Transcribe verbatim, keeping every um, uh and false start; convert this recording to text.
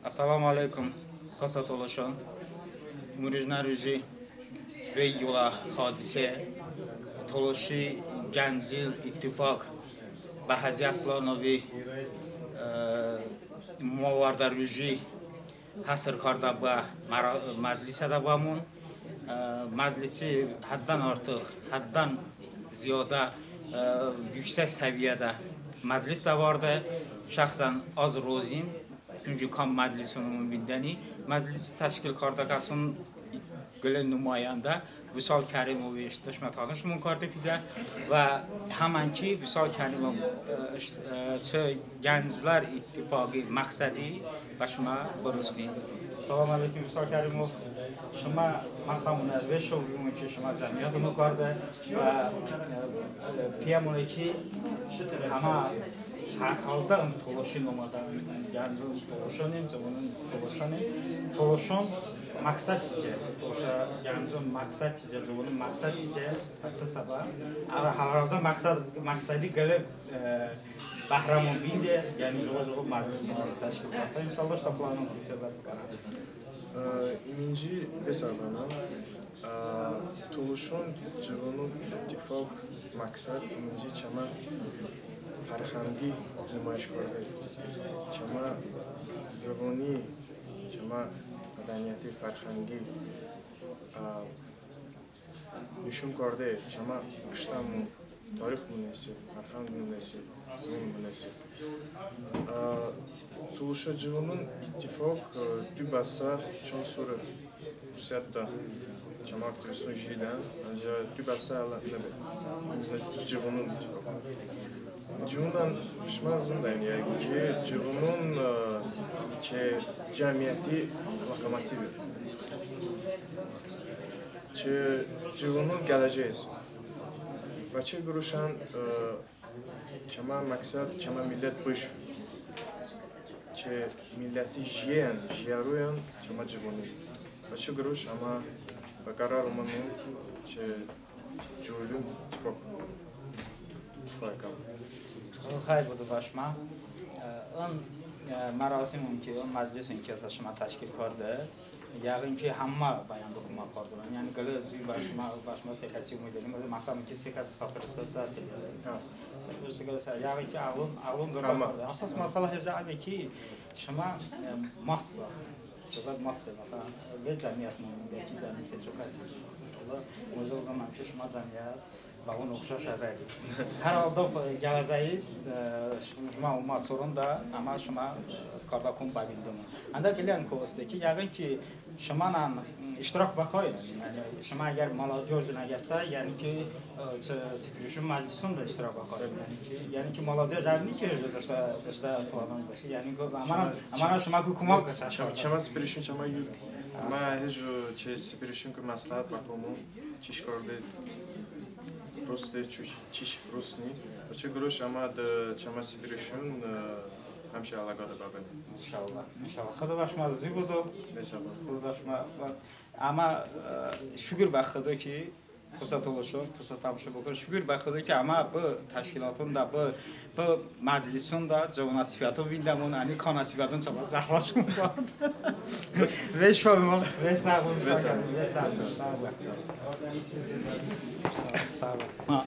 Əssəlamu əleykum, xosə tolışon. Imrujnə ruji vey yolə hodisə, Tolışi Gəncin İttifaq bə Həzi Aslonovi, e, movardə ruji həsr kardə bıə məra-, məclisədə bıəmon. E, məclisi həddən artıq, həddən ziyodə, e, yüksək səviyyədə məclis dəvardə. Şəxsən az rozim. Çünki kam məclisonımon vindəni, məclisi təşkil kardə kəson qılə numayəndə Vüsal Kərimovi ıştə şımə tanışmon karde pidə və həmən ki Vüsal Kərimov, e, ış-, e, çı Gənclər İttifaqi məqsədi bə şımə bırosnin. Səlamu əleykum, Vüsal Kərimov. Şımə məsəmonə vey şo bıbun ki şımə cəmiyyətımon kardə və, e, piyəmone ki əmə Hə, hələ ım tolışon omədən, yəni tolışonim, cıvonon tolışonim. Tolışon məqsəd çiçe? Tolışə gəncon məqsəd çiçe, cıvonon məqsəd çiçe? Əçəy səbəb. Əmə hər halda məqsəd, məqsədi qılə, e, bəhrəmon vinde, yəni jıqo-jıqo məclisonədə təşkil kardə. İnşallah, ıştə planon söhbət bıkənən. E, iminci vey səbəbən, e, tolışon cıvonon İttifaq məqsəd iminci çəmə fərhənqi numayiş karde. Çəmə zıvoni, çəmə mədəniyyəti, fərhənqi, e, nişon karde, çəmə kıştəmon, tarixmon hese, fərhənqmon hese, zıvonmon hese. E, Tolışə cıvonon İttifaq, e, dı bəsə çan sore fırsət da çəmə aktiviston jiyedən, əncəx dı bəsə hələ nıbe. Cıvonon İttifaq. Cıvonon, şımə zındənin, yəni ki cıvonon, e, çı cəmiyyəti lokomotive. Çı cıvonon gələcəyi hese. Və çı qoroşən, e, çəmə məqsəd, çəmə millət bıjən. Çı milləti jiyən, jiyəroyən çəmə cıvoni. Və çı qoroş əmə bə qərar omemon çı cıvonon İttifaq bərpo bıkəm. Xəyr bıdo bə şımə. E, ın, e, mərasimon ki, ın məclison ki, əsə şımə təşkil kardə. Yəğin ki, həmmə bə yəndı komək kardəbən. Yəni qılə zuy bə şımə, bə şımə se kəsi umut edəm. Məsələn ki, se kəsi səfir sırtə. Hə. Yəğin ki, əğlon, əğlon qılə kardə. Əsas məsələ heçə əbe ki, şımə, e, massa. Söhbət massa. Məsələn, vey cəmiyyətımon, indiki cəmiyyət se çok heste. Valla, mıncıq zındən ki, şımə cəmiyyət bəvon oxşaş əvəri. Hər halda gələcəyi, e, şımə omə soronədə, əmə şımə kardəkon bəvindemon. Əndə qıləyən ko heste ki, yəğin ki, şımənən, m, iştirak bəkardənin. Yəni şımə əgər молодёжь nəqətsə, yəni ki, e, çı sipirişon məclisonədə iştirak bəkardənin. Yəni ki, yəni ki, молодёжь əv ni ki, dıştə, dıştə planon bışe. Yəni ki, əmənən, əmənən şıməku koməq bıkə. Çəmə, çəmə sipirişon, çəmə yol. Əmə hiç çı sipirişonku məsləhət bəkomon. Çiş karde, proste çiş, çiş prost ni. Çı qoroş əmə de çəmə sipirişon, e, həmişə əlaqədə bəbin. İnşallah, inşallah. Xıdo bə şımə zuy bıdo. Vey səğ ol. Xıdo bə şımə. Əmə, e, şukur bə Xıdo ki, xosə tolışon, xosə təmoşəbon, şukur bə Xıdo ki, əmə bı təşkilotonədə, bı Bı məclisonədə cıvonə sifəton vindəmon, əni kanə sifəton çəmə zəhləşon bıvotən. Vey şomon, vey səğ ol, vey səğ ol, vey səğ ol. Sağ ol.